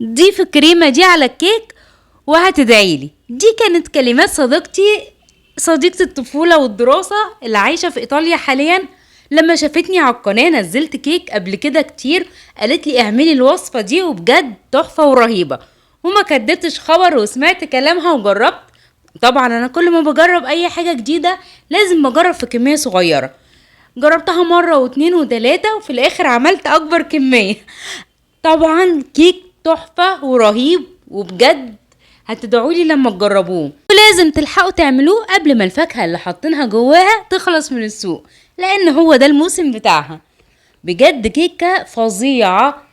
ضيف الكريمة دي على الكيك وهتدعيلي. دي كانت كلمات صديقتي، صديقة الطفولة والدراسة اللي عايشة في إيطاليا حاليا، لما شافتني على القناة نزلت كيك قبل كده كتير، قالت لي اعملي الوصفة دي وبجد تحفة ورهيبة، وما كدبتش خبر وسمعت كلامها وجربت. طبعا انا كل ما بجرب اي حاجة جديدة لازم بجرب في كمية صغيرة، جربتها مرة واتنين وتلاتة وفي الاخر عملت اكبر كمية. طبعا كيك تحفة ورهيب وبجد هتدعولي لما تجربوه، ولازم تلحقوا تعملوه قبل ما الفاكهة اللي حاطينها جواها تخلص من السوق، لان هو ده الموسم بتاعها. بجد كيكة فظيعة،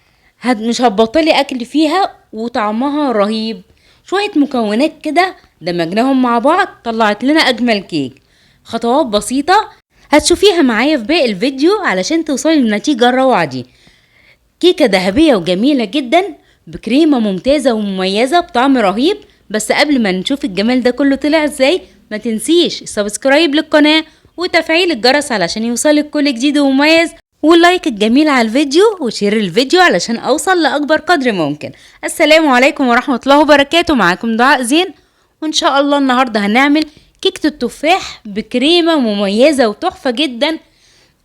مش هتبطلي اكل فيها وطعمها رهيب. شوية مكونات كده دمجناهم مع بعض طلعت لنا اجمل كيك. خطوات بسيطة هتشوفيها معايا في باقي الفيديو علشان توصلي للنتيجة الروعة دي. كيكة ذهبية وجميلة جدا بكريمة ممتازة ومميزة بطعم رهيب. بس قبل ما نشوف الجمال ده كله طلع ازاي، ما تنسيش ال subscribe للقناة وتفعيل الجرس علشان يوصلك كل جديد ومميز، وال like الجميل على الفيديو و share الفيديو علشان اوصل لاكبر قدر ممكن. السلام عليكم ورحمة الله وبركاته، معاكم دعاء زين، وان شاء الله النهاردة هنعمل كيكة التفاح بكريمة مميزة وتحفة جدا،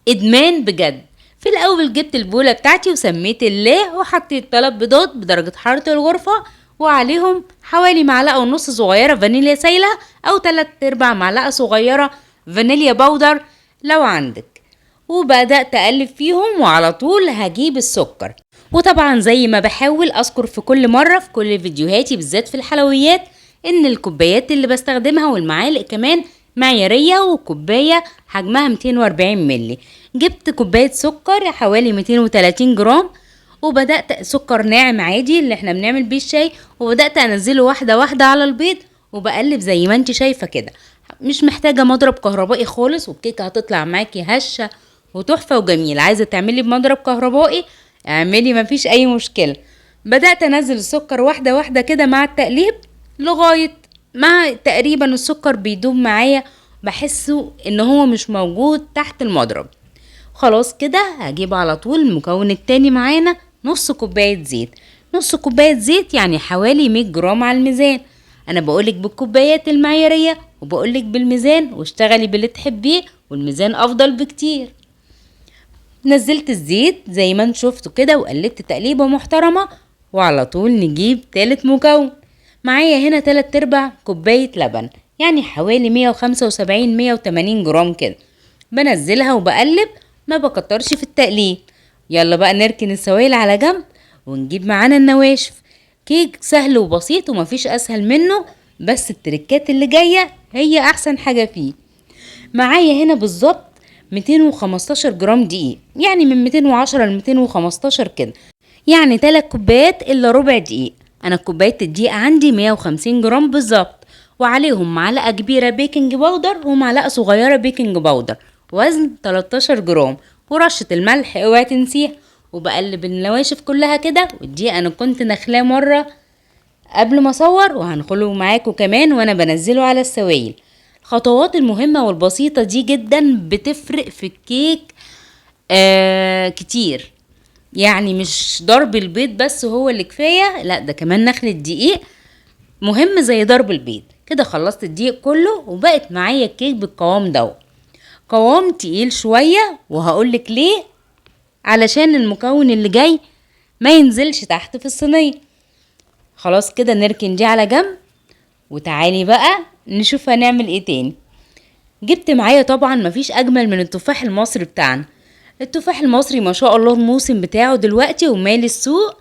ادمان بجد. في الاول جبت البولة بتاعتي وسميت الله وحطيت 3 بيضات بدرجة حرارة الغرفة، وعليهم حوالي معلقة ونص صغيرة فانيليا سايلة او 3/4 معلقة صغيرة فانيليا powder لو عندك، وبدأت اقلب فيهم. وعلى طول هجيب السكر، وطبعا زي ما بحاول اذكر في كل مرة في كل فيديوهاتي بالذات في الحلويات ان الكوبايات اللي بستخدمها والمعالق كمان معيارية، وكوباية حجمها 240 ملي. جبت كوباية سكر حوالي 230 جرام، وبدأت سكر ناعم عادي اللي احنا بنعمل بيه الشاي، وبدأت انزله واحدة واحدة على البيض وبقلب زي ما انت شايفة كده. مش محتاجة مضرب كهربائي خالص، والكيكة هتطلع معاكي هشة وتحفة وجميلة. عايزة تعملي بمضرب كهربائي اعملي، مفيش اي مشكلة. بدأت انزل السكر واحدة واحدة كده مع التقليب لغاية ما تقريبا السكر بيدوب معايا، بحسه ان هو مش موجود تحت المضرب. خلاص كده هجيب على طول المكون التاني معانا، نص كوباية زيت. نص كوباية زيت يعني حوالي 100 جرام على الميزان. انا بقولك بالكوبايات المعيارية وبقولك بالميزان، واشتغلي باللي تحبيه والميزان افضل بكتير. نزلت الزيت زي ما انتوا شفتوا كده وقلبت تقليبة محترمة، وعلى طول نجيب تالت مكون معايا هنا 3/4 كوباية لبن، يعني حوالي 175 180 جرام كده. بنزلها وبقلب، ما بكترش في التقليب. يلا بقى نركن السوائل على جنب ونجيب معانا النواشف. كيك سهل وبسيط ومفيش اسهل منه، بس التركات اللي جاية هي احسن حاجة فيه. معايا هنا بالظبط 215 جرام دقيق، يعني من 210 ل 215 كده، يعني 3 كوبايات الا ربع دقيق. انا كوباية الدقيق عندي 150 جرام بالظبط، وعليهم معلقة كبيرة baking powder ومعلقة صغيرة baking powder، وزن 13 جرام، ورشة الملح اوعي تنسيها. وبقلب النواشف كلها كده. والدقيق انا كنت نخلاه مرة قبل ما اصور، وهنخله معاكم كمان وانا بنزله على السوائل. الخطوات المهمة والبسيطة دي جدا بتفرق في الكيك كتير، يعني مش ضرب البيض بس هو اللي كفاية، لا ده كمان نخل الدقيق مهم زي ضرب البيض كده. خلصت الدقيق كله وبقت معايا الكيك بالقوام ده، قوام تقيل شوية، وهقولك ليه، علشان المكون اللي جاي ما ينزلش تحت في الصينية. خلاص كده نركن دي على جنب، وتعالي بقى نشوف هنعمل ايه تاني. جبت معايا طبعا مفيش اجمل من التفاح المصري بتاعنا. التفاح المصري ما شاء الله الموسم بتاعه دلوقتي ومالي السوق،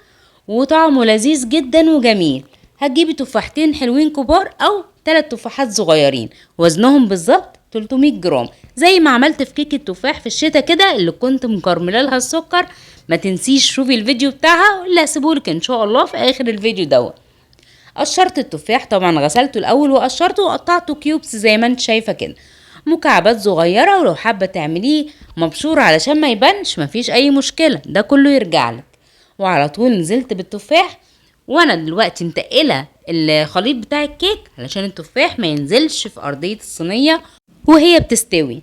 وطعمه لذيذ جدا وجميل. هتجيبي تفاحتين حلوين كبار او 3 تفاحات صغيرين، وزنهم بالظبط 300 جرام، زي ما عملت في كيك التفاح في الشتاء كده اللي كنت مكرمله لها السكر. ما تنسيش شوفي الفيديو بتاعها اللي هسيبهولك ان شاء الله في اخر الفيديو دوت. قشرت التفاح طبعا، غسلته الاول وقشرته وقطعته cubes زي ما انت شايفه كده، مكعبات صغيره، ولو حابه تعمليه مبشور علشان ما يبانش مفيش اي مشكله، ده كله يرجع لك. وعلى طول نزلت بالتفاح، وانا دلوقتي متقله الخليط بتاع الكيك علشان التفاح ما ينزلش في ارضيه الصينيه وهي بتستوي.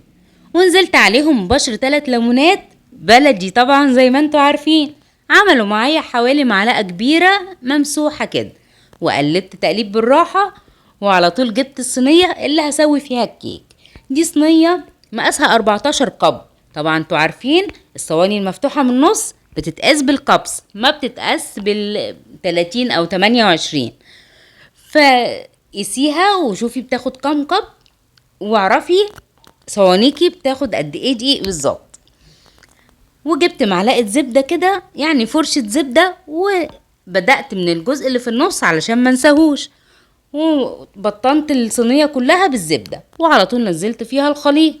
ونزلت عليهم بشر 3 ليمونات بلدي طبعا زي ما انتوا عارفين، عملوا معايا حوالي معلقة كبيرة ممسوحة كده، وقلبت تقليب بالراحة. وعلى طول جبت الصينية اللي هسوي فيها الكيك. دي صينية مقاسها 14 cup. طبعا انتوا عارفين الصواني المفتوحة من النص بتتقاس بال cups، ما بتتقاس بال 30 او 28. فقيسيها وشوفي بتاخد كام cup، واعرفي صوانيكي بتاخد قد ايه دقيق بالظبط. وجبت معلقة زبدة كده، يعني فرشة زبدة، وبدأت من الجزء اللي في النص علشان ما انساهوش، وبطنت الصينية كلها بالزبدة، وعلى طول نزلت فيها الخليط.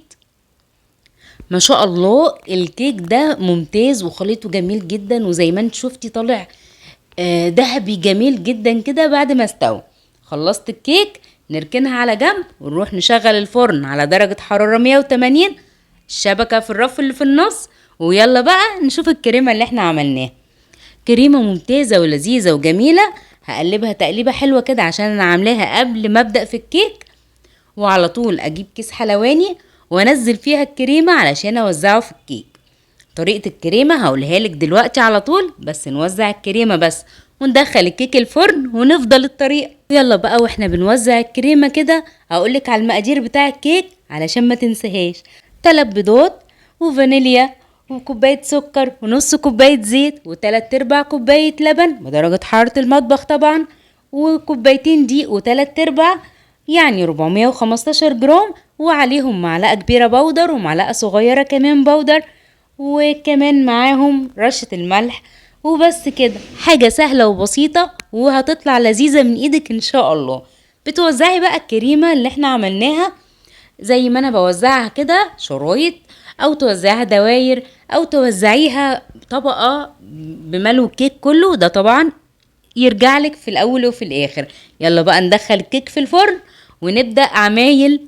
ما شاء الله الكيك ده ممتاز وخليطه جميل جدا، وزي ما انت شفتي طالع ذهبي جميل جدا كده بعد ما استوى. خلصت الكيك نركنها على جنب ونروح نشغل الفرن على درجة حرارة 180، الشبكة في الرف اللي في النص. ويلا بقى نشوف الكريمة اللي احنا عملناها. كريمة ممتازة ولذيذة وجميلة. هقلبها تقليبة حلوة كده عشان انا عاملاها قبل ما ابدأ في الكيك. وعلى طول اجيب كيس حلواني وانزل فيها الكريمة علشان اوزعه في الكيك. طريقة الكريمة هقولها لك دلوقتي على طول، بس نوزع الكريمة بس وندخل الكيك الفرن ونفضل الطريقة. يلا بقى واحنا بنوزع الكريمة كده هقولك على المقادير بتاع الكيك علشان ما تنساهاش. 3 بيضات وفانيليا وكوباية سكر ونص كوباية زيت وتلات ارباع كوباية لبن بدرجة حرارة المطبخ طبعا، وكوبايتين دقيق وتلات ارباع يعني 415 جرام، وعليهم معلقة كبيرة بودر ومعلقة صغيرة كمان بودر، وكمان معاهم رشة الملح. وبس كده، حاجة سهلة وبسيطة وهتطلع لذيذة من ايدك ان شاء الله. بتوزعي بقى الكريمة اللي احنا عملناها زي ما انا بوزعها كده شرايط، او توزعها دواير، او توزعيها طبقة بملو الكيك كله. ده طبعا يرجع لك في الاول وفي الاخر. يلا بقى ندخل الكيك في الفرن ونبدأ عمايل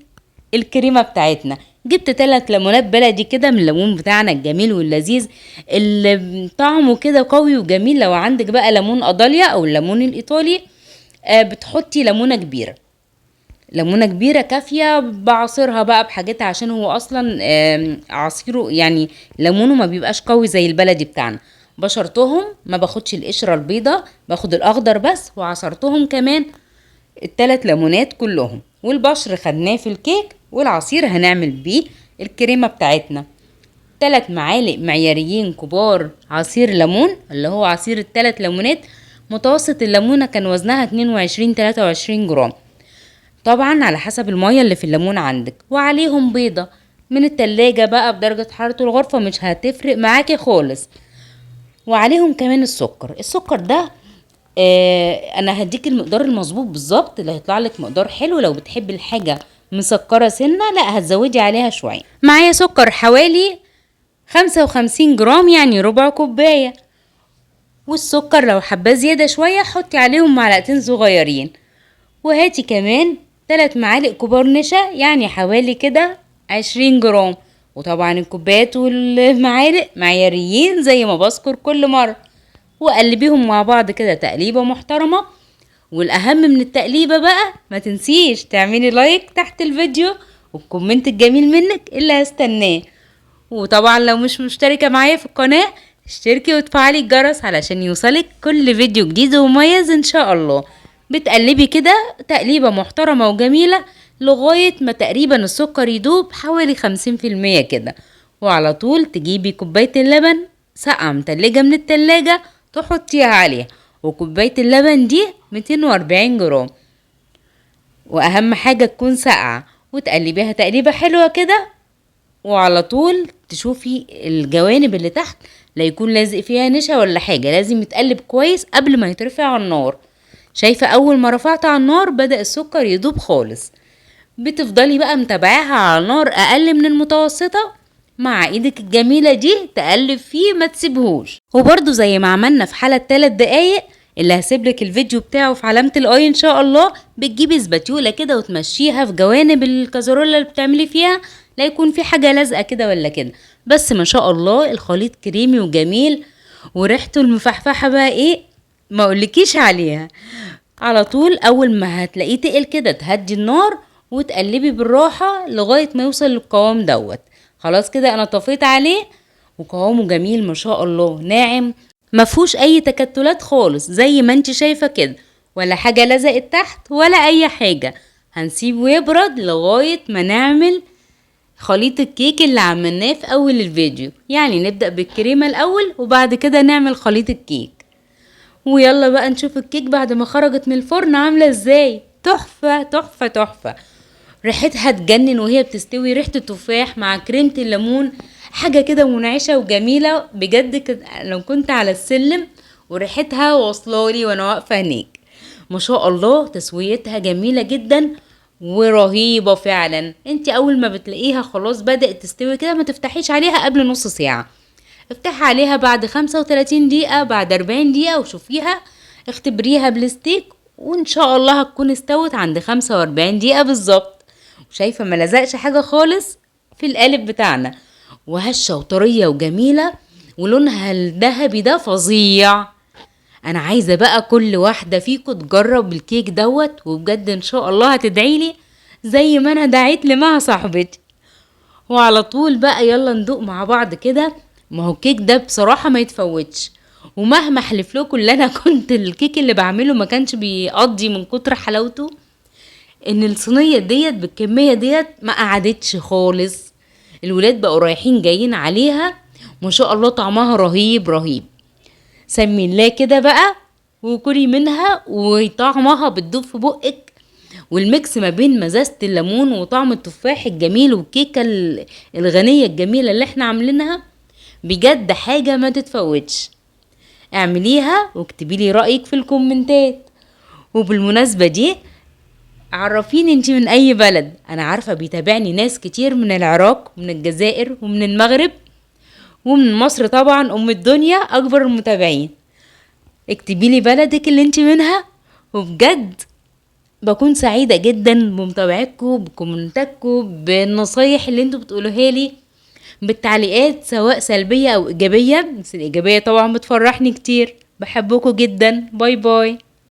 الكريمة بتاعتنا. جبت 3 ليمونات بلدي كده من الليمون بتاعنا الجميل واللذيذ اللي طعمه كده قوي وجميل. لو عندك بقى ليمون قضاليا او الليمون الايطالي، بتحطي ليمونة كبيرة، ليمونة كبيرة كافية، بعصرها بقى بحاجتها عشان هو اصلا، عصيره يعني ليمونه ما بيبقاش قوي زي البلدي بتاعنا. بشرتهم، ما باخدش القشرة البيضة، باخد الاخضر بس، وعصرتهم كمان التلات ليمونات كلهم. والبشر خدناه في الكيك، والعصير هنعمل بيه الكريمة بتاعتنا. 3 معالق معياريين كبار عصير ليمون، اللي هو عصير التلات ليمونات. متوسط الليمونة كان وزنها 22-23 جرام، طبعا على حسب المية اللي في الليمون عندك. وعليهم بيضة من التلاجة بقى بدرجة حرارة الغرفة، مش هتفرق معاكي خالص. وعليهم كمان السكر. السكر ده، انا هديك المقدار المظبوط بالظبط اللي هيطلع لك مقدار حلو. لو بتحبي الحاجة مسكرة سنة لا هتزودي عليها شوية. معايا سكر حوالي 55 جرام، يعني ربع كوباية. والسكر لو حباه زيادة شوية حطي عليهم معلقتين صغيرين. وهاتي كمان 3 معالق كبار نشا، يعني حوالي كده 20 جرام. وطبعا الكوبايات والمعالق معياريين زي ما بذكر كل مرة. وقلبيهم مع بعض كده تقليبة محترمة. والأهم من التقليبة بقى ما تنسيش تعملي like تحت الفيديو وال comment الجميل منك اللي هستناه. وطبعا لو مش مشتركة معايا في القناة اشتركي وتفعلي الجرس علشان يوصلك كل فيديو جديد ومميز ان شاء الله. بتقلبي كده تقليبة محترمة وجميلة لغاية ما تقريبا السكر يدوب حوالي خمسين في المية كده. وعلى طول تجيبي كوباية اللبن ساقعة متلجة من التلاجة تحطيها عليها، وكوباية اللبن دي 240 جرام، وأهم حاجة تكون ساقعة. وتقلبيها تقليبة حلوة كده، وعلى طول تشوفي الجوانب اللي تحت لا يكون لازق فيها نشا ولا حاجة، لازم يتقلب كويس قبل ما يترفع على النار. شايفة أول ما رفعت على النار بدأ السكر يدوب خالص. بتفضلي بقى متابعاها على نار أقل من المتوسطة مع ايدك الجميلة دي، تقلب فيه ما تسيبهوش. وبرده زي ما عملنا في حلقة 3 دقايق اللي هسيبلك الفيديو بتاعه في علامة ال i ان شاء الله، بتجيبي سباتيولا كده وتمشيها في جوانب الكازرولة اللي بتعملي فيها، لا يكون في حاجة لازقة كده ولا كده. بس ما شاء الله الخليط كريمي وجميل، وريحته المفحفحة بقى ايه ما اقولكيش عليها. على طول اول ما هتلاقيه تقل كده تهدي النار وتقلبي بالراحة لغاية ما يوصل للقوام دوت. خلاص كده انا طفيت عليه، وقوامه جميل ما شاء الله، ناعم. مفهوش اي تكتلات خالص زي ما انت شايفة كده، ولا حاجة لزقت تحت ولا اي حاجة. هنسيبه يبرد لغاية ما نعمل خليط الكيك اللي عملناه في اول الفيديو. يعني نبدأ بالكريمة الاول وبعد كده نعمل خليط الكيك. ويلا بقى نشوف الكيك بعد ما خرجت من الفرن عاملة ازاي. تحفة تحفة تحفة، ريحتها تجنن وهي بتستوي، ريحة التفاح مع كريمة الليمون، حاجة كده منعشة وجميلة بجد. لو كنت على السلم وريحتها واصلالي وانا واقفة هناك. ما شاء الله تسويتها جميلة جدا ورهيبة فعلا. انت اول ما بتلاقيها خلاص بدأت تستوي كده ما تفتحيش عليها قبل نص ساعة، افتحي عليها بعد 35 دقيقة، بعد 40 دقيقة، وشوفيها اختبريها بالستيك، وان شاء الله هتكون استوت عند 45 دقيقة بالظبط. وشايفة ما لزقش حاجة خالص في القالب بتاعنا، وهشة وطرية وجميلة، ولونها الذهبي ده فظيع. انا عايزة بقى كل واحدة فيكم تجرب الكيك دوت، وبجد ان شاء الله هتدعيلي زي ما انا دعيت لمها صاحبتي. وعلى طول بقى يلا ندوق مع بعض كده، ما هو الكيك ده بصراحة ما يتفوتش. ومهما احلف لكم اللي انا كنت الكيك اللي بعمله ما كانش بيقضي من كتر حلاوته، ان الصينية ديت بالكمية ديت ما قعدتش خالص، الولاد بقوا رايحين جايين عليها، ما شاء الله طعمها رهيب رهيب. سمي الله كده بقى وكلي منها، وطعمها بتدوب في بقك، وال mix ما بين مزازة الليمون وطعم التفاح الجميل والكيكة الغنية الجميلة اللي احنا عاملينها، بجد حاجة ما تتفوتش. اعمليها واكتبي لي رأيك في الكومنتات. وبالمناسبة دي عرفيني انتي من اي بلد، انا عارفة بيتابعني ناس كتير من العراق ومن الجزائر ومن المغرب ومن مصر طبعا، ام الدنيا اكبر المتابعين. اكتبي لي بلدك اللي انتي منها، وبجد بكون سعيدة جدا بمتابعتكم، بكومنتاتكم، بالنصايح اللي انتوا بتقولوها لي، بالتعليقات سواء سلبية او ايجابية، بس الايجابية طبعا بتفرحني كتير. بحبكم جدا، bye bye.